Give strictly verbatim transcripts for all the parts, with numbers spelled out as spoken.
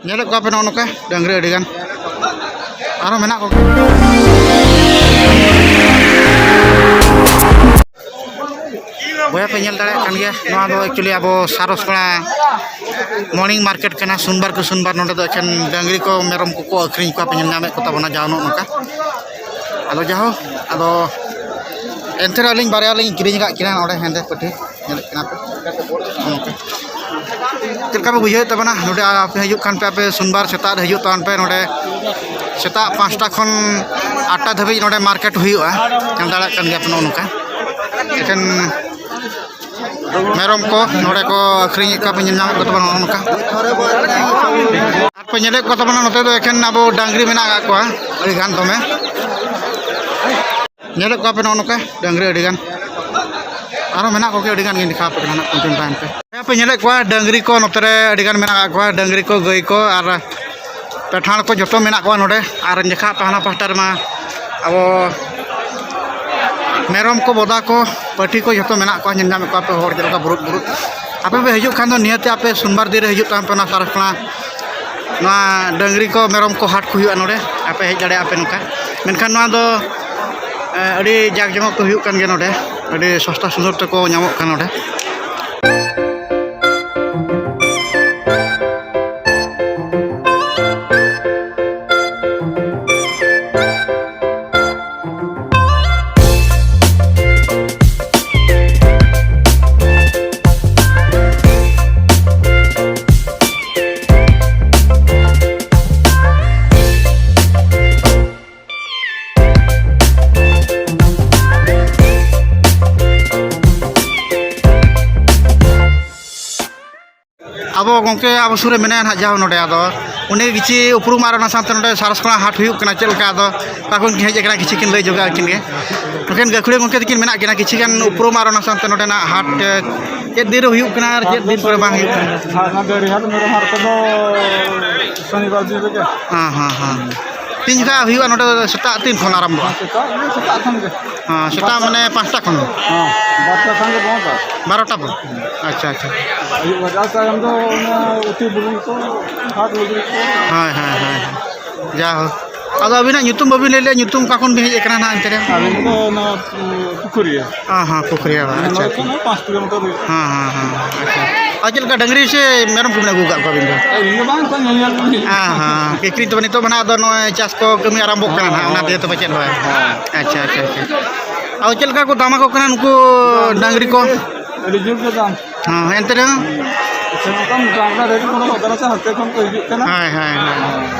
ᱧᱮᱞᱮᱫ ᱠᱚᱣᱟ ᱯᱮ ᱱᱚᱜᱼᱚ ᱱᱚᱝᱠᱟ ᱰᱟᱹᱝᱨᱤ ᱟᱹᱰᱤ ᱜᱟᱱ, ᱟᱨᱦᱚᱸ ᱢᱮᱱᱟᱜ ᱠᱚ᱾ ᱵᱚᱭᱦᱟ ᱯᱮ ᱧᱮᱞ ᱫᱟᱲᱮᱭᱟᱜ ᱠᱟᱱ ᱜᱮᱭᱟ, ᱱᱚᱣᱟ ᱫᱚ actually ᱟᱵᱚ ᱥᱟᱨᱚᱥᱯᱟᱲᱟ morning market ᱠᱟᱱᱟ᱾ ᱥᱩᱱᱵᱟᱨ ᱠᱚ ᱥᱩᱱᱵᱟᱨ ᱱᱚᱰᱮ ᱫᱚ ᱮᱠᱷᱮᱱ ᱰᱟᱹᱝᱨᱤ ᱠᱚ ᱢᱮᱨᱚᱢ ᱠᱚᱠᱚ ᱟᱹᱠᱷᱨᱤᱧ ᱠᱚᱣᱟ ᱯᱮ ᱧᱮᱞ ᱧᱟᱢᱮᱫ ᱠᱚ ᱛᱟᱵᱚᱱᱟ ᱡᱟᱣ ᱱᱚᱜᱼᱚ ᱱᱚᱝᱠᱟ᱾ ᱟᱫᱚ ᱡᱟᱦᱳ, ᱟᱫᱚ ᱮᱱᱛᱮ ᱨᱮᱦᱚᱸ ᱟᱹᱞᱤᱧ ᱵᱟᱨᱭᱟ ᱞᱤᱧ ᱠᱤᱨᱤᱧ ᱟᱠᱟᱫ ᱠᱤᱱᱟ ᱱᱚᱰᱮ ᱦᱮᱸᱫᱮ ᱯᱟᱹᱴᱷᱤ᱾ ᱧᱮᱞᱮᱫ ᱠᱟᱱᱟ ᱯᱮ᱾ ᱱᱚᱝᱠᱟ᱾ ᱪᱮᱫ ᱞᱮᱠᱟ ᱯᱮ ᱵᱩᱡᱷᱟᱹᱣᱮᱫ ᱛᱟᱵᱚᱱᱟ? ᱱᱚᱰᱮ ᱟᱯᱮ ᱦᱤᱡᱩᱜ ᱠᱷᱟᱱ ᱯᱮ, ᱟᱯᱮ ᱥᱳᱢᱵᱟᱨ ᱥᱮᱛᱟᱜ ᱨᱮ ᱦᱤᱡᱩᱜ ᱛᱟᱵᱚᱱ ᱯᱮ᱾ ᱱᱚᱰᱮ ᱥᱮᱛᱟᱜ ᱯᱟᱸᱪᱴᱟ ᱠᱷᱚᱱ ᱟᱴᱴᱟ ᱫᱷᱟᱹᱵᱤᱡ ᱱᱚᱰᱮ ᱢᱟᱨᱠᱮᱴ ᱦᱩᱭᱩᱜᱼᱟ᱾ ᱧᱮᱞ ᱫᱟᱲᱮᱭᱟᱜ ᱠᱟᱱ ᱜᱮᱭᱟ ᱯᱮ ᱱᱚᱜᱼᱚ ᱱᱚᱝᱠᱟ᱾ ᱮᱠᱷᱮᱱ ᱢᱮᱨᱚᱢ ᱠᱚ ᱱᱚᱰᱮ ᱠᱚ ᱟᱹᱠᱷᱨᱤᱧᱮᱫ ᱠᱚᱣᱟ ᱯᱮ, ᱧᱮᱞ ᱧᱟᱢᱮᱫ ᱠᱚ ᱛᱟᱵᱚᱱᱟ ᱱᱚᱜᱼᱚ ᱱᱚᱝᱠᱟ᱾ ᱟᱨ ᱯᱮ ᱧᱮᱞᱮᱫ ᱠᱚ ᱛᱟᱵᱚᱱᱟ ᱱᱚᱛᱮ ᱫᱚ ᱮᱠᱷᱮᱱ ᱟᱵᱚ ᱰᱟᱝᱨᱤ ᱢᱮᱱᱟᱜ ᱟᱠᱟᱫ ᱠᱚᱣᱟ ᱟᱹᱰᱤ ᱜᱟᱱ ᱫᱚᱢᱮ᱾ ᱧᱮᱞᱮᱫ ᱠᱚᱣᱟ ᱯᱮ ᱱᱚᱜᱼᱚ ᱱᱚᱝᱠᱟ ᱰᱟᱹᱝᱨᱤ ᱟᱹᱰᱤ ᱜᱟᱱ᱾ ᱟᱨᱦᱚᱸ ᱢᱮᱱᱟᱜ ᱠᱚᱜᱮᱭᱟ ᱟᱹᱰᱤ ᱜᱟᱱ, ᱜᱤᱧ ᱫᱮᱠᱷᱟᱣ ᱟᱯᱮ ᱠᱟᱱᱟ ᱱᱟᱜ, continue ᱛᱟᱦᱮᱱ ᱯᱮ᱾ ᱦᱮᱸ, ᱯᱮ ᱧᱮᱞᱮᱫ ᱠᱚᱣᱟ ᱰᱟᱹᱝᱨᱤ ᱠᱚ ᱱᱚᱛᱮ ᱨᱮ ᱟᱹᱰᱤ ᱜᱟᱱ ᱢᱮᱱᱟᱜ ᱟᱠᱟᱫ ᱠᱚᱣᱟ, ᱰᱟᱹᱝᱨᱤ ᱠᱚ, ᱜᱟᱹᱭ ᱠᱚ ᱟᱨ ᱯᱮᱴᱷᱟᱲ ᱠᱚ ᱡᱚᱛᱚ ᱢᱮᱱᱟᱜ ᱠᱚᱣᱟ ᱱᱚᱰᱮ᱾ ᱟᱨ ᱡᱮᱠᱷᱟ ᱯᱮ ᱦᱟᱱᱟ ᱯᱟᱦᱴᱟ ᱨᱮᱢᱟ ᱟᱵᱚ ᱢᱮᱨᱚᱢ ᱠᱚ, ᱵᱚᱫᱟ ᱠᱚ, ᱯᱟᱹᱴᱷᱤ ᱠᱚ ᱡᱚᱛᱚ ᱢᱮᱱᱟᱜ ᱠᱚᱣᱟ, ᱧᱮᱞ ᱧᱟᱢᱮᱫ ᱠᱚᱣᱟ ᱯᱮ ᱦᱚᱲ ᱪᱮᱫ ᱞᱮᱠᱟ ᱵᱩᱨᱩᱫ ᱵᱩᱨᱩᱫ᱾ ᱟᱯᱮ ᱯᱮ ᱦᱤᱡᱩᱜ ᱠᱷᱟᱱ ᱫᱚ ᱱᱤᱦᱟᱹᱛ ᱟᱯᱮ ᱥᱳᱢᱵᱟᱨ ᱫᱤᱱ ᱨᱮ ᱦᱤᱡᱩᱜ ᱛᱟᱵᱚᱱ ᱯᱮ ᱱᱚᱣᱟ ᱥᱟᱨᱟᱥᱠᱷᱟᱱᱟ, ᱱᱚᱣᱟ ᱰᱟᱹᱝᱨᱤ ᱠᱚ ᱢᱮᱨᱚᱢ ᱠᱚ ᱦᱟᱴ ᱠᱚ ᱦᱩᱭᱩᱜᱼᱟ ᱱᱚᱰᱮ, ᱟᱯᱮ ᱦᱮᱡ ᱫᱟᱲᱮᱭᱟᱜᱼᱟ ᱯᱮ ᱱᱚᱝᱠᱟ᱾ ᱢᱮᱱᱠᱷᱟᱱ ᱱᱚᱣᱟ ᱫᱚ ᱮ, ᱟᱹᱰᱤ ᱡᱟᱠ ᱡᱚᱢᱚᱠ ᱠᱚ ᱦᱩᱭᱩᱜ ᱠᱟᱱ ᱜᱮᱭᱟ ᱱᱚᱰᱮ, ᱟᱹᱰᱤ ᱥᱚᱥᱛᱟ ᱥᱩᱞᱚᱵᱷ ᱛᱮᱠᱚ ᱧᱟᱢᱚᱜ ᱠᱟᱱᱟ ᱱᱚᱰᱮ᱾ ᱟᱵᱚ ᱜᱚᱢᱠᱮ, ᱟᱵᱚ ᱥᱩᱨ ᱨᱮ ᱢᱮᱱᱟᱭᱟ ᱱᱟᱦᱟᱜ ᱡᱟᱦᱟᱸ ᱱᱚᱰᱮ, ᱟᱫᱚ ᱩᱱᱤ ᱠᱤᱪᱷᱤ ᱩᱯᱨᱩᱢ ᱟᱨ ᱚᱱᱟ ᱥᱟᱶᱛᱮ ᱱᱚᱰᱮ ᱥᱟᱨᱚᱥᱠᱷᱟᱱᱟ ᱦᱟᱴ ᱦᱩᱭᱩᱜ ᱠᱟᱱᱟ, ᱪᱮᱫ ᱞᱮᱠᱟ ᱟᱫᱚ ᱚᱠᱟ ᱠᱷᱚᱱ ᱠᱤᱱ ᱦᱮᱡ ᱟᱠᱟᱱᱟ, ᱠᱤᱪᱷᱤ ᱠᱤᱱ ᱞᱟᱹᱭ ᱡᱚᱜᱟ ᱟᱹᱠᱤᱱ ᱜᱮ᱾ ᱱᱩᱠᱤᱱ ᱜᱟᱹᱠᱷᱩᱲᱤᱭᱟᱹ ᱜᱚᱢᱠᱮ ᱛᱟᱹᱠᱤᱱ ᱢᱮᱱᱟᱜ ᱠᱤᱱᱟ, ᱠᱤᱪᱷᱤ ᱜᱟᱱ ᱩᱯᱨᱩᱢ ᱟᱨ ᱚᱱᱟ ᱥᱟᱶᱛᱮ ᱱᱚᱰᱮᱱᱟᱜ ᱦᱟᱴ, ᱮ, ᱪᱮᱫ ᱫᱤᱱ ᱨᱮ ᱦᱩᱭᱩᱜ ᱠᱟᱱᱟ ᱟᱨ ᱪᱮᱫ ᱫᱤᱱ ᱠᱚᱨᱮ ᱵᱟᱝ ᱦᱩᱭᱩᱜ ᱠᱟᱱᱟ? ᱟᱨ ᱱᱚᱣᱟ ᱰᱟᱹᱝᱨᱤ ᱦᱟᱴ ᱢᱮᱨᱚᱢ ᱦᱟᱴ ᱠᱚᱫᱚ ᱥᱚᱱᱤᱵᱟᱨ ᱫᱤᱱ ᱨᱮᱜᱮ᱾ ᱦᱮᱸ, ᱦᱮᱸ, ᱦᱮᱸ᱾ ᱛᱤᱱ ᱡᱚᱠᱷᱟ ᱦᱩᱭᱩᱜᱼᱟ ᱱᱚᱰᱮ ᱫᱚ? ᱥᱮᱛᱟᱜ ᱛᱤᱱ ᱠᱷᱚᱱ ᱟᱨᱟᱢᱵᱷᱚᱜᱼᱟ? ᱦᱮᱸ, ᱥᱮᱛᱟᱜ ᱜᱮ, ᱥᱮᱛᱟᱜ ᱠᱷᱚᱱ ᱜᱮ᱾ ᱦᱮᱸ, ᱥᱮᱛᱟᱜ ᱢᱟᱱᱮ ᱯᱟᱸᱪᱴᱟ ᱠᱷᱚᱱ? ᱦᱮᱸ, ᱵᱟᱨᱚᱴᱟ ᱠᱷᱚᱱ ᱜᱮ ᱵᱚᱱᱫᱷ᱾ ᱵᱟᱨᱚᱴᱟ ᱠᱷᱚᱱ? ᱟᱪᱪᱷᱟ, ᱟᱪᱪᱷᱟ᱾ ᱟᱹᱭᱩᱵ ᱵᱟᱡᱟᱣ ᱛᱟᱭᱚᱢ ᱫᱚ ᱚᱱᱟ ᱩᱛᱩ ᱵᱩᱞᱩᱝ ᱠᱚ, ᱦᱟᱴ ᱞᱩᱜᱽᱲᱤ ᱠᱚ᱾ ᱦᱳᱭ, ᱦᱳᱭ, ᱦᱳᱭ᱾ ᱡᱟᱭᱦᱳᱠ, ᱟᱫᱚ ᱟᱹᱵᱤᱱᱟᱜ ᱧᱩᱛᱩᱢ ᱵᱟᱹᱵᱤᱱ ᱞᱟᱹᱭ ᱞᱮᱫᱼᱟ, ᱧᱩᱛᱩᱢ ᱚᱠᱟ ᱠᱷᱚᱱ ᱵᱤᱱ ᱦᱮᱡ ᱟᱠᱟᱱᱟ ᱱᱟᱦᱟᱜ ᱮᱱᱛᱮ ᱨᱮ? ᱟᱹᱞᱤᱧ ᱫᱚ ᱱᱚᱣᱟ, ᱩᱸ, ᱯᱩᱠᱷᱩᱨᱤᱭᱟᱹ᱾ ᱦᱮᱸ, ᱦᱮᱸ, ᱯᱩᱠᱷᱩᱨᱤᱭᱟᱹ, ᱦᱮᱸ, ᱟᱪᱪᱷᱟ, ᱱᱚᱰᱮ ᱟᱪᱪᱷᱟ᱾ ᱠᱷᱚᱱ ᱯᱟᱸᱪ ᱠᱤᱞᱳᱢᱤᱴᱟᱨ ᱦᱩᱭᱩᱜᱼᱟ᱾ ᱦᱮᱸ, ᱦᱮᱸ, ᱦᱮᱸ, ᱟᱪᱪᱷᱟ᱾ ᱟᱨ ᱪᱮᱫ ᱞᱮᱠᱟ, ᱰᱟᱹᱝᱨᱤ ᱥᱮ ᱢᱮᱨᱚᱢ ᱠᱚᱵᱤᱱ ᱟᱹᱜᱩ ᱟᱠᱟᱫ ᱠᱚᱣᱟ ᱟᱹᱵᱤᱱ ᱫᱚ? ᱟᱹᱞᱤᱧ ᱫᱚ ᱵᱟᱝ, ᱚᱱᱠᱟ ᱧᱮᱧᱮᱞ ᱜᱮᱞᱤᱧ ᱦᱮᱡ ᱦᱮᱸ, ᱟᱠᱟᱱᱟ᱾ ᱦᱮᱸ, ᱠᱤᱨᱤᱧ ᱛᱮᱵᱚᱱ ᱱᱤᱛᱚᱜ ᱢᱟ ᱱᱟᱦᱟᱜ ᱟᱫᱚ ᱱᱚᱜᱼᱚᱭ ᱪᱟᱥ ᱠᱚ ᱠᱟᱹᱢᱤ ᱟᱨᱟᱢᱵᱷᱚᱜ ᱠᱟᱱᱟ ᱱᱟᱦᱟᱜ, ᱚᱱᱟ ᱫᱤᱭᱮ ᱛᱚ ᱯᱟᱪᱮᱫ ᱦᱳᱭ᱾ ᱦᱳᱭ᱾ ᱟᱪᱪᱷᱟ, ᱟᱪᱪᱷᱟ, ᱟᱪᱪᱷᱟ᱾ ᱟᱫᱚ ᱪᱮᱫ ᱞᱮᱠᱟ ᱠᱚ ᱫᱟᱢ ᱟᱠᱚ ᱠᱟᱱᱟ ᱱᱩᱠᱩ ᱰᱟᱹᱝᱨᱤ ᱠᱚ? ᱟᱹᱰᱤ ᱡᱳᱨ ᱜᱮ ᱫᱟᱢ᱾ ᱦᱮᱸ, ᱮᱱᱛᱮ ᱨᱮᱦᱚᱸ? ᱟᱪᱪᱷᱟ, ᱱᱚᱝᱠᱟ ᱢᱚᱴᱟ ᱢᱚᱴᱟ ᱨᱮᱴ ᱠᱚ ᱫᱚᱦᱚ ᱠᱟᱱᱟ ᱥᱮ, ᱦᱟᱱᱛᱮ ᱠᱷᱚᱱ ᱠᱚ ᱦᱤᱡᱩᱜ ᱠᱟᱱᱟ᱾ ᱦᱳᱭ, ᱦᱳᱭ, ᱦᱳᱭ᱾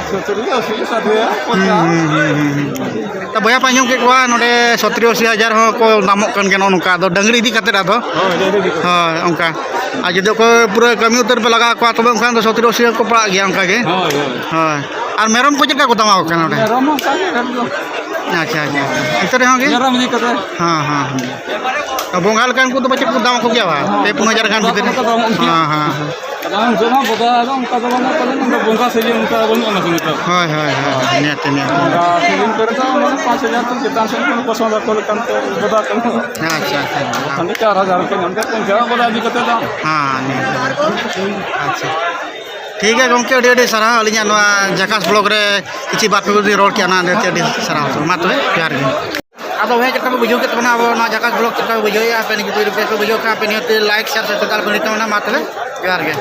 ᱥᱚᱛᱛᱚᱨ ᱦᱟᱡᱟᱨ, ᱟᱥᱤ ᱦᱟᱡᱟᱨ, ᱥᱟᱴ ᱦᱟᱡᱟᱨ, ᱦᱩᱸ, ᱯᱚᱧᱪᱟᱥ᱾ ᱦᱩᱸ, ᱦᱩᱸ, ᱦᱩᱸ, ᱦᱩᱸ᱾ ᱛᱚ ᱵᱚᱭᱦᱟ ᱯᱮ ᱟᱸᱡᱚᱢ ᱠᱮᱫ ᱠᱚᱣᱟ, ᱱᱚᱰᱮ ᱥᱚᱛᱨᱤ ᱟᱥᱤ ᱦᱟᱡᱟᱨ ᱦᱚᱸ ᱠᱚ ᱫᱟᱢᱚᱜ ᱠᱟᱱ ᱜᱮᱭᱟ ᱱᱚᱜᱼᱚ ᱱᱚᱝᱠᱟ, ᱟᱫᱚ ᱰᱟᱹᱝᱨᱤ ᱤᱫᱤ ᱠᱟᱛᱮᱫ ᱟᱫᱚ᱾ ᱦᱳᱭ, ᱰᱟᱹᱝᱨᱤ ᱤᱫᱤ ᱠᱟᱛᱮᱫ᱾ ᱦᱳᱭ, ᱚᱱᱠᱟ᱾ ᱟᱨ ᱡᱩᱫᱤ ᱚᱠᱚᱭ ᱯᱩᱨᱟᱹ ᱠᱟᱹᱢᱤ ᱩᱛᱟᱹᱨ ᱯᱮ ᱞᱟᱜᱟᱣ ᱠᱚᱣᱟ, ᱛᱚᱵᱮ ᱚᱱᱠᱷᱟᱱ ᱫᱚ ᱥᱚᱛᱨᱤ ᱟᱥᱤ ᱦᱚᱸᱠᱚ ᱯᱟᱲᱟᱜ ᱜᱮᱭᱟ ᱚᱱᱠᱟ ᱜᱮ᱾ ᱦᱳᱭ, ᱦᱳᱭ᱾ ᱦᱳᱭ᱾ ᱟᱨ ᱢᱮᱨᱚᱢ ᱠᱚ ᱪᱮᱫ ᱞᱮᱠᱟ ᱠᱚ ᱫᱟᱢ ᱟᱠᱚ ᱠᱟᱱᱟ ᱱᱚᱰᱮ? ᱢᱮᱨᱚᱢ ᱦᱚᱸ ᱚᱱᱠᱟ ᱜᱮ ᱨᱮᱴ ᱫᱚ᱾ ᱟᱪᱪᱷᱟ, ᱟᱪᱪᱷᱟ, ᱟᱪᱪᱷᱟ᱾ ᱮᱱᱛᱮ ᱨᱮᱦᱚᱸ ᱜᱮ? ᱢᱮᱨᱚᱢ ᱤᱫᱤ ᱠᱟᱛᱮ᱾ ᱦᱮᱸ, ᱦᱮᱸ, ᱦᱮᱸ᱾ ᱵᱚᱸᱜᱟ ᱞᱮᱠᱟᱱ ᱠᱚᱫᱚ ᱯᱟᱪᱮᱫ ᱠᱚ ᱫᱟᱢ ᱟᱠᱚ ᱜᱮᱭᱟ ᱵᱟᱝ? ᱦᱮᱸ, ᱯᱮ ᱯᱩᱱ ᱦᱟᱡᱟᱨ ᱜᱟᱱ ᱵᱚᱸᱜᱟ ᱵᱷᱤᱛᱤᱨ ᱨᱮ? ᱠᱚᱫᱚ ᱫᱟᱢᱚᱜ ᱜᱮᱭᱟ᱾ ᱦᱮᱸ, ᱦᱮᱸ, ᱦᱮᱸ᱾ ᱟᱫᱚ ᱱᱤᱛᱚᱜ ᱢᱟ ᱵᱚᱫᱟ ᱫᱚ ᱚᱱᱠᱟ ᱫᱚ ᱵᱟᱹᱱᱩᱜ ᱛᱟᱞᱮ, ᱱᱚᱰᱮ ᱵᱚᱸᱜᱟ ᱥᱤᱡᱤᱱ ᱚᱱᱠᱟ ᱵᱟᱹᱱᱩᱜ ᱟᱱᱟ ᱥᱮ ᱱᱤᱛᱚᱜ᱾ ᱦᱳᱭ, ᱦᱳᱭ, ᱦᱳᱭ, ᱦᱳᱭ, ᱱᱤᱭᱟᱹᱛᱮ, ᱱᱤᱭᱟᱹᱛᱮ᱾ ᱵᱚᱸᱜᱟ ᱥᱤᱡᱤᱱ ᱠᱚᱨᱮ ᱫᱚ ᱢᱟᱱᱮ ᱯᱟᱸᱪ ᱦᱟᱡᱟᱨ ᱠᱷᱚᱱ ᱪᱮᱛᱟᱱ ᱥᱮᱫ ᱠᱷᱚᱱ ᱯᱚᱥᱚᱸᱫ ᱟᱠᱚ ᱞᱮᱠᱟᱱ ᱛᱮ ᱵᱚᱫᱟ ᱠᱚ᱾ ᱟᱪᱪᱷᱟ, ᱟᱪᱪᱷᱟ, ᱟᱪᱪᱷᱟ᱾ ᱠᱷᱟᱱ ᱫᱚ ᱪᱟᱨ ᱦᱟᱡᱟᱨ ᱠᱚ ᱧᱟᱢ ᱠᱮᱫ, ᱯᱚᱧᱪᱟᱥ ᱵᱚᱫᱟ ᱤᱫᱤ ᱠᱟᱛᱮ ᱫᱚ᱾ ᱦᱮᱸ, ᱱᱤᱭᱟᱹᱛᱮ᱾ ᱟᱪᱪᱷᱟ᱾ ᱴᱷᱤᱠ ᱜᱮᱭᱟ ᱜᱚᱢᱠᱮ, ᱟᱹᱰᱤ ᱟᱹᱰᱤ ᱥᱟᱨᱦᱟᱣ᱾ ᱟᱹᱞᱤᱧᱟᱜ ᱱᱚᱣᱟ ᱡᱟᱠᱟᱥ ᱵᱞᱚᱜ ᱨᱮ ᱠᱤᱪᱷᱩ ᱵᱟᱨ ᱯᱮ ᱫᱤᱱ ᱨᱚᱲ ᱠᱮᱜᱼᱟ, ᱚᱱᱟ ᱦᱚᱛᱮᱡ ᱛᱮ ᱟᱹᱰᱤ ᱥᱟᱨᱦᱟᱣ᱾ ᱢᱟ ᱛᱚᱵᱮ, ᱡᱚᱦᱟᱨ ᱜᱮ᱾ ᱟᱫᱚ ᱵᱚᱭᱦᱟ, ᱪᱮᱫ ᱞᱮᱠᱟ ᱯᱮ ᱵᱩᱡᱷᱟᱹᱣ ᱠᱮᱫ ᱛᱟᱵᱚᱱᱟ ᱟᱵᱚ ᱱᱚᱣᱟ ᱡᱟᱠᱟᱥ ᱵᱞᱚᱜ? ᱪᱮᱫ ᱞᱮᱠᱟ ᱯᱮ ᱵᱩᱡᱷᱟᱹᱣᱮᱫᱼᱟ? ᱟᱯᱮ ᱱᱤᱡᱮ ᱯᱮ ᱵᱩᱡᱷᱟᱹᱣ ᱠᱷᱟᱱ ᱟᱯᱮ ᱱᱤᱡᱮ ᱛᱮ ᱞᱟᱭᱤᱠ, ᱥᱮᱭᱟᱨ, ᱥᱟᱵᱥᱠᱨᱟᱭᱤᱵ ᱠᱚ ᱛᱟᱵᱚᱱᱟ᱾ ᱢᱟ ᱛᱚᱵᱮ, ᱡᱚᱦᱟᱨ ᱜᱮ᱾